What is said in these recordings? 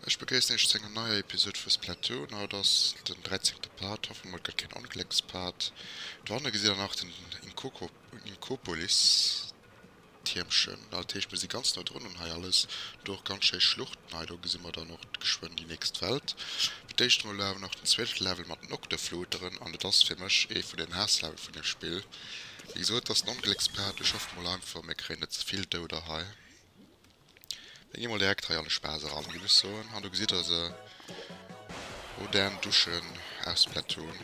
Ech begréissen iech zu enger neier Episode vu Splatoon. Haut ass den 13. Part, hoffe mol et gëtt keen Ongléckspart. Dohanne gesitt der nach den Inkopolis Tiermchen, dat heescht mir si ganz no drun un hei alles. Do och ganz schéi Schluchten hei, do gesi mer dann och geschwënn déi nächst Welt. Fir d'éischt mol awer nach den zweete Level mat den Octofluteren an et ass fir mech ee vun den Haasslevel vun dem Spill. Wéi gesot, et ass den Ongléckspart, ech hoffe mol einfach mir kréien net ze vill Douder hei. Mir gi mol direkt hei an de Spaass eran, géif ech soen. An do gesitt der se, modern Duschen aus Splatoon.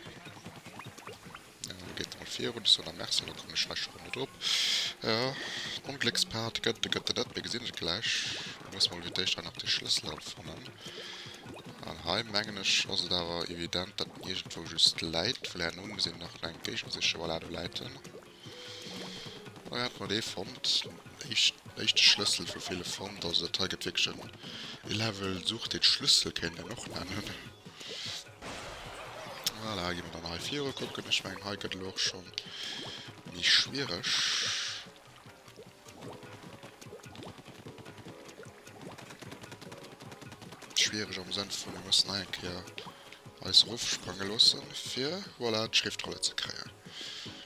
Ja, do geet et mol virun. Ech soen der Merci, elo kommen ech hei scho rëm net drop. Jo, Ongléckspart gëtt e, gëtt e net. Mir gesinn et gläich. Mir musse mol fir d'éischt hei nach de Schlëssel erëmfannen. An hei, mengen ech, ass et awer evident, datt en iergendwou just läit, well herno muss een nach eng Géigend sichen. Voilà, do läit en. Hei hat mer dee fonnt, den éischte Schlëssel vu ville fonnt. Also dat hei gëtt wierklech en Level Such den Schlüssel kéint een och nennen. Voilà, gi mer dann hei viru kucken. Ech mengen hei gëtt elo och schonn méi schwiereg. Schwiereg am Sënn vun mir mussen hei eng Kéier eis erofsprange loossen fir, voilà, d'Schriftrolle ze kréien.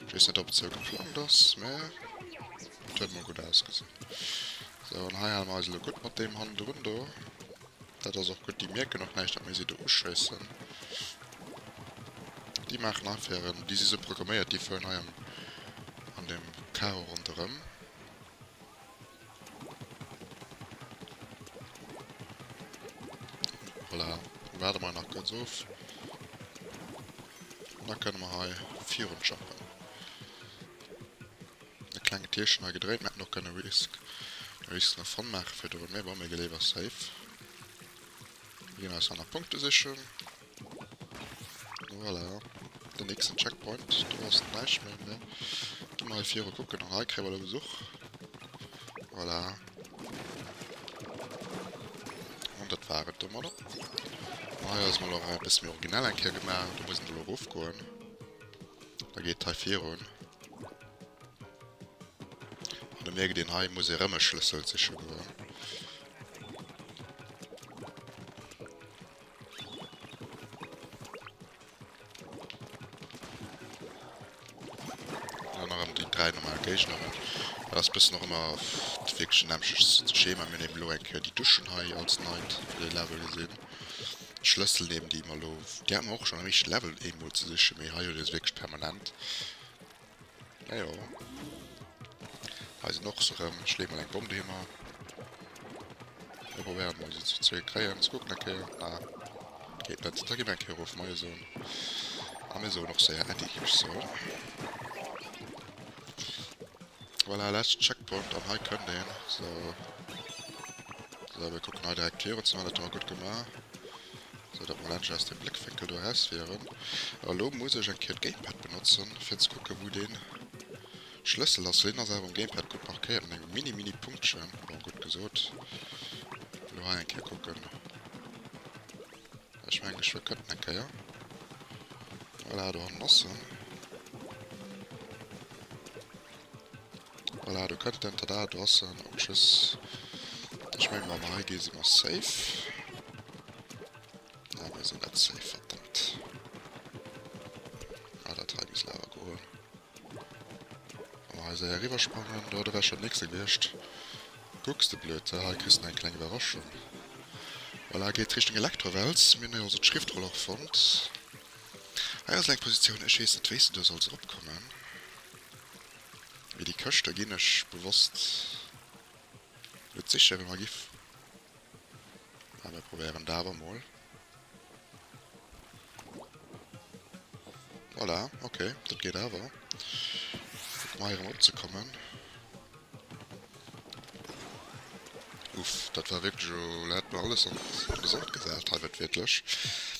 Ech weess net ob et sou geplangt ass, mä et huet mol gutt ausgesinn. Sou, an hei hale mer eis elo gutt mat deem hannendrun do. Dat ass och gutt, déi mierken och näischt, datt mir si do uschéissen. Déi maachen einfach hiren, déi si sou programméiert, déi fueren hei am, an deem Karo ronderëm. Voilà, dann waarde mer nach kuerz of. An da kënne mer hei virun jumpen. E klenge Tierchen hei gedréit. Mir hätten och kënne Risk, de Risk nach Fun maache virdrun, mee bon, mir gi léiwer safe. Mir ginn eis nach Punkte sichen. Voilà, den nächsten Checkpoint. Do ass näischt méi. Mir gi mer hei viru kucken. An hei kréie mer elo Besuch. Voilà. An dat war et domadder. An hei ass mol och e bësse méi originell eng Kéier gemaach. Do muss een elo erofgoen. Da geet hei virun. An do mierkt een, hei muss ee rëm e Schlëssel siche goen. An dann erëm déi 3 normal Géigneren. Dat ass bëssen och ëmmer wierklech en nämmlecht Schema. Mir hunn eben elo eng Kéier déi Duschen hei als neit fir de Level gesinn. D'Schlëssel eben déi mer elo, déi hate mer och schonn am éischte Level eemol ze sichen, mee hei huet ee se wierklech permanent. Najo. Hei sinn och se rëm. Ech leeë mol eng Bomm dohinner. Mir probéieren mol se ze kréien. Ze kucken eng Kéier. Ah, geet net. Da gi mir eng Kéier erof. Moie soen. A mir soen och séier Äddi, géif ech soen. Voilà, leschten Checkpoint. An hei kënnt een. Sou. Sou, mir kucken hei direkt virun ze man. Dat hu mer gutt gemaach. Sou datt mer endlech aus dem Bléckwénkel do eraus wieren. A lo muss ech eng Kéier d'Gamepad benotzen, fir ze kucken, wou dee Schlëssel ass. Deen ass awer um Gamepad gutt markéiert mat engem mini mini Punktchen. Bon, gutt gesot. Lo hei eng Kéier kucken. Ech mengen, geschwë kënnt en eng Kéier. Voilà, do hannen ass en. Voilà, do kënnt en. Tada, do ass en. An tschüss. Ech mengen, wa mer hei gi si mer safe. Ah, mir sinn net safe, verdammt. Ah, dat hei misst awer goen. Wa mer hei séier eriwwersprangen, do, do wär schon den nächste gewiescht. Kucks de blöd, hei kriss de eng kleng Iwwerraschung. Voilà, geet Richtung Elektrowels. Mir hunn hei also d'Schriftroll och fonnt. Hei ass eng Positioun, ech weess net wéis de do solls eropkommen. Mee déi Këscht, do ginn ech bewosst net sicher, wéi mer giff. Mä mir probéieren dat awer mol. Voilà, ok, dat geet awer. Kucke mer hei erëm eropzekommen. Uff, dat war wierklech elo, elo hätt mer alles an de Sand gesat hei wuertwiertlech.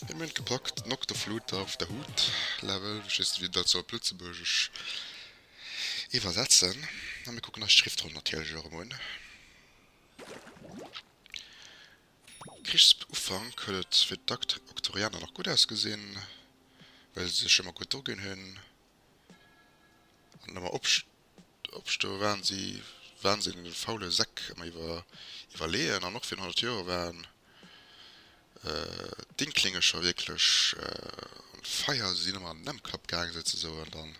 Mee mir hunn et gepackt, Knock the Flute auf der Hut Level, ech weess net wéi een dat soll op Lëtzebuergesch iwwersetzen. A mir kucken eis d'Schriftroll natierlech och erëm un. Krichsufank huet et fir d'Oktorianer nach gutt ausgesinn, well se sech ëmmer gutt druginn hunn an ëmmer opstoe waren si waren se den faule Säck ëmmer iwwer iwwerleeën an och virun 100 Joer waren. D'Inklingescher wierklech on fire, se sinn ëmmer an den Ëmkapp gaang souzesoen dann.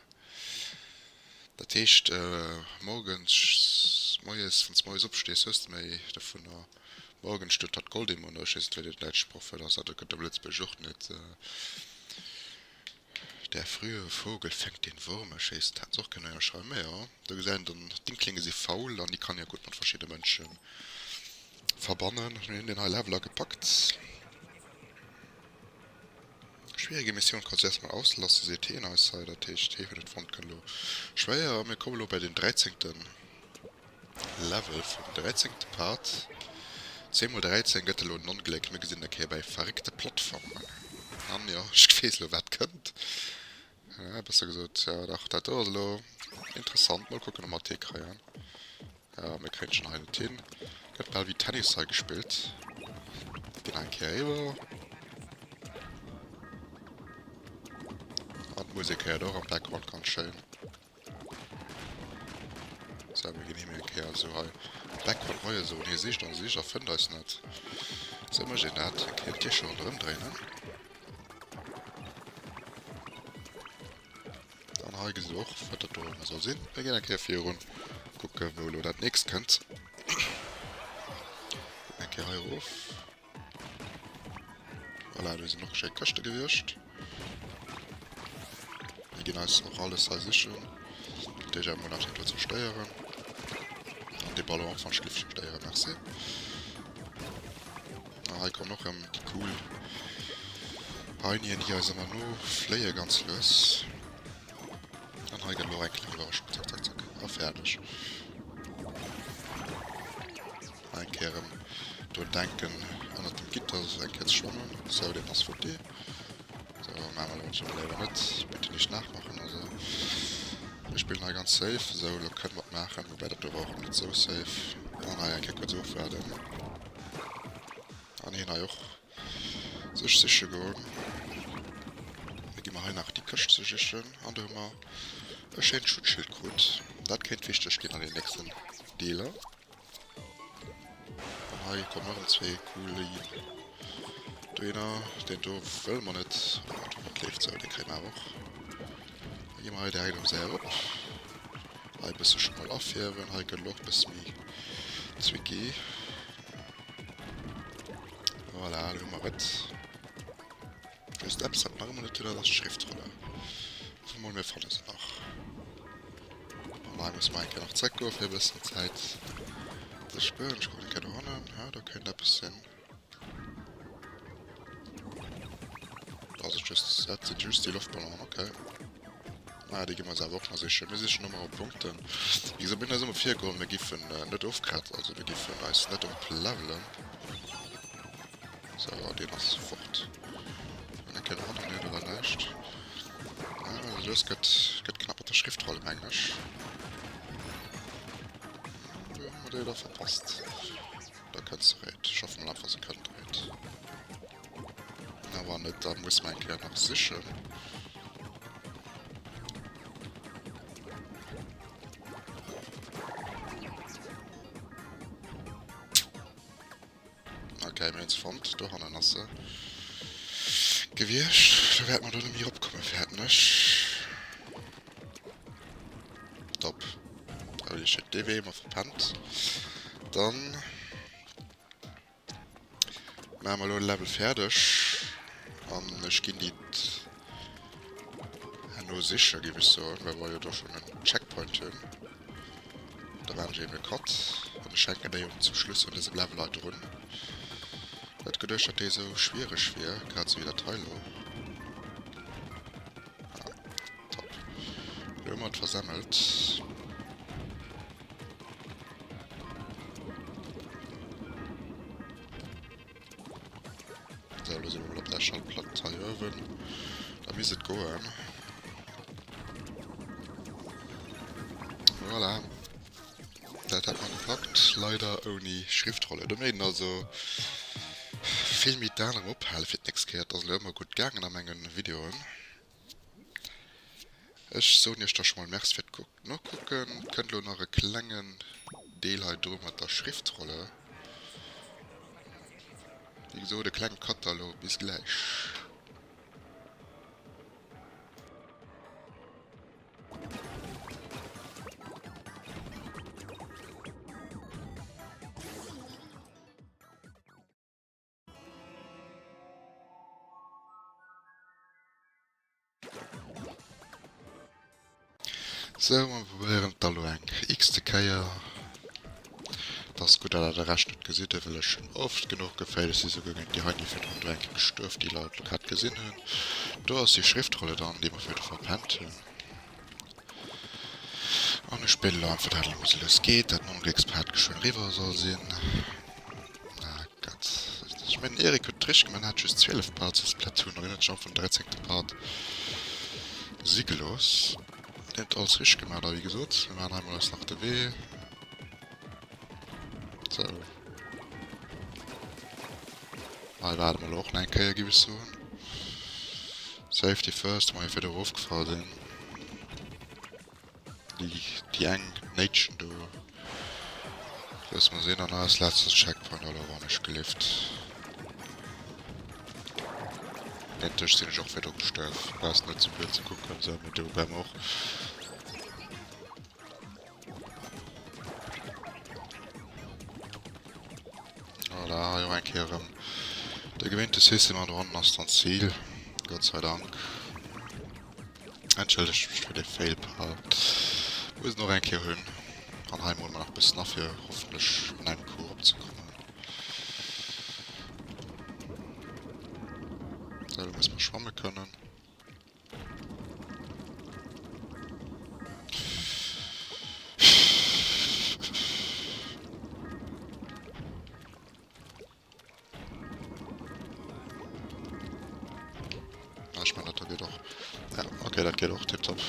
Dat heescht morgens, moies, wann s moies opstees, hues de méi dovunner. Morgen steet dat Goldemon, ech weess net wéi dat däitscht Sprochwuert ass, dat gëtt op Lëtzebuergesch och net. Der frühe Vogel fänkt den Wurm, ech weess, dat hätt se och kënnen ënnerschreiwen, mä jo, do gesäit een dann, d'Inklinge si faul an déi kann ee jo gutt mat verschidde Mënsche verbannen. Mir hunn deen hei Level agepackt. Schwierige Mission kannst du erstmal auslassen, seet heen eis hei, dat heescht, hee huet et fonnt, gëtt elo schwéier. A mir komme lo bei den dräizéngten Level vum dräizéngte Part. 10 mol 13 gëtt elo en Ongléck. Mir gesinn eng Kéier bäi verréckte Plattformen. An jo, ech weess elo wat kënnt. Ja, besser gesot, ja dach, dat do ass elo interessant. Mol kucken, ob mer et hikréien. Ja, mir kréien et schonn hei net hin. Gëtt bal wéi Tennis hei gespillt. Ginn eng Kéier eriwwer. An d'Musek héiert och am Background ganz schéin. So, mir ginn him eng Kéier esou hei Background Moie soen. Hie sicht an sicht a fënnt eis net. Sou mécht een dat. Eng Kéier d'Dierche ronderëm dréinen. An hei gesitt der och, wat dat do ëmmer soll sinn. Mir ginn eng Kéier virun, kucke wou elo dat nächst kënnt. Kucken eng Kéier hei erof. Voilà, do sinn och schéi Këschte gewiescht. Mir ginn eis och alles hei sichen. Déjà emol nach dat do zerstéieren. An dee Ballon och wann ech lift zerstéieren, merci. Ah, hei kommen och erëm déi cool Heinien, déi eis ëmmer no fléie ganz lues. An hei gëtt elo eng kleng Iwwerraschung. Zack, zack, zack. A fäerdeg. Eng Kéier erëm drun denken ënnert dem Gitter eng Kéier ze schwammen. Sou, deen ass futti. Sou, maache mer elo mol léiwer net. Bitte nicht nachmachen. Also, mir spillen hei ganz safe. Sou, elo kënne mer et maachen. Woubäi dat do war och erëm net sou safe. An hei eng Kéier kuerz ofwaarden. An hien hei och sech siche goen. Da gi mer hei nach déi Këscht sichen. An do hu mer e schéint Schutzschild krut. Dat kéint wichteg ginn an den nächsten Deeler. An hei kommen erëm zwee cool Dohinner. Deen do wëlle mer net. Dat leeft sou, dee kréie mer awer och. Da gi mer hei direkt erëm séier erop. Hei e bësse scho mol afierwen. Hei gëtt elo och e bësse méi tricky. Voilà, do hu mer et. Just eppes, wat mer nach ëmmer net hunn, dat ass d'Schriftrolle. Hoffe mol, mir fanne se nach. An hei musse mer eng Kéier nach zréckgoen, fir e bëssen Zäit ze spueren. Ech kucken eng Kéier dohannen. Ha, do kéint eppes sinn. Do ass et just, dat sinn just déi Loftballonen, okay. Naja, déi gi mer eis awer och nach sichen. Mir sichen ëmmer op Punkten. Wéi gesot, mir hunn eis ëmmer virgeholl, mir giffen net ofkrat, also mir giffen eis net oplevelen. Sou, deen ass fort. An eng Kéier dohannen, nee, do war näischt. Ah, lues gëtt, gëtt knapp mat der Schriftroll, mengen ech. Do hu mer déi da verpasst. Da kënnt se réit. Ech hoffe mol einfach, se kënnt réit. Na, wann net, da muss mer eng Kéier nach sichen. Okay, mir hunn se fonnt. Dohannen ass se gewiescht. Da wäerte mer do net méi eropkommen, fäerten ech. Top. Holy shit, dee Wee hu mer verpennt. Dann maache mer elo de Level fäerdeg. An ech ginn déi herno sicher, géif ech soen, well mer jo do schonn en Checkpoint hunn. Da maachen ech eben e Cut an ech hänken déi zum Schluss vun dësem Level hei drun. Hat geduecht dat déi esou schwiereg wier, grad esou wéi dat hei elo. Ah, top. Elo hu mer et versemmelt. Sou, elo si mer mol op der Schallplatt hei uewen. Da misst et goen. Voilà. Dat hat mer gepackt. Leider ouni Schriftrolle. Do méint een also vill méi d'Aen erëm ophale fir d'nächst Kéier. Et ass elo ëmmer gutt gaangen a menge Videoen. Ech soen iech da scho mol Merci fir d'Nokucken. Et kënnt elo nach e klengen Deel hei dru mat der Schriftrolle. Wéi gesot, e klenge Cut da lo. Bis gläich. Sou, mer probéieren et da lo eng x-te Kéier. Et ass gutt, datt der de Rescht net gesitt, well ech hunn oft genuch gefailt. Ech si souguer géint déi Heini virdrun do eng Kéier gestuerf, déi Leit lo grad gesinn hunn. Do ass déi Schriftrolle dann, déi mer virdru verpennt hunn. An ech spille lo einfach dat, wou se lues geet, dat den Ongléckspad geschwënn eriwwer soll sinn. Ah Gott. Ech mengen den Erik huet et richteg gemaach, en hat just 12 Parts fir Splatoon, an hien huet sech einfach den 13. Part si gelooss. Hien huet alles richteg gemaach, da wéi gesot, mir maachen hei mol eis nach de Wee. Sou. Hei waarde mer elo och nach eng Kéier, giff ech soen. Safety first, wa mer hei virdru erofgefall sinn. Déi eng Néitschen do loosse mer sinn an eis letzten Checkpoint elo wann ech gelift. Endlech sinn ech och virdru gestuerf. Brauchs net sou blöd ze kucken, sou mee do bleiwe mer och. Voilà, hei och eng Kéier erëm de gewinnte System an do hannen ass dann d'Zil. Gott sei Dank. Entschëllegt mech fir de Fail Part. Muss en och eng Kéier hunn. An hei mole mer nach bëssen a fir hoffentlech an engem Coup eropzekommen. Sou, lo musse mer schwamme kënnen. Ah, ich mein, dat geht och. Ja, okay, dat geht och tiptop.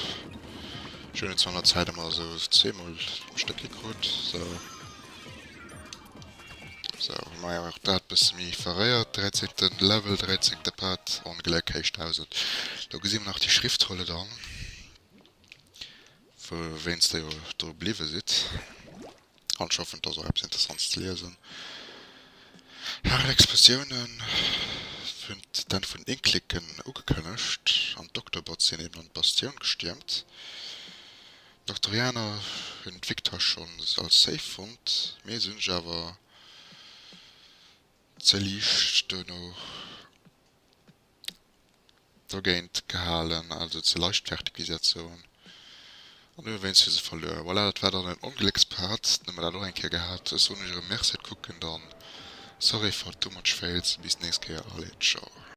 Schön jetzt an der Zeit immer so zehnmal Stück gekrut. So. So, haben wir auch dat bisschen méi verréiert. 13. Level, 13. Part, Ongléck héich 1000. Do gesinn wir nach die Schriftrolle dann. Wou wéinst der jo do bliwwe sidd. An ech hoffen, et ass och eppes Interessantes ze liesen. Haart Explosiounen hunn d'Enn vun den Inklicken ugekënnegt an d'Octobots sinn eben an d'Bastioun gestiermt. D'Octorianer hunn d'Victoire schonn als safe fonnt, mee se hunn sech awer ze liicht duerno dogéint gehalen, also ze leichtfertig, wéi se dat soen, an hunn dowéinst hu se verluer. Voilà, dat war dann en Ongléckspart, dann hu mer dat och eng Kéier gehat. Ech soen iech erëm Merci fir d'Kucken, dann sorry for too much fails, bis d'nächst Kéier, allez, ciao.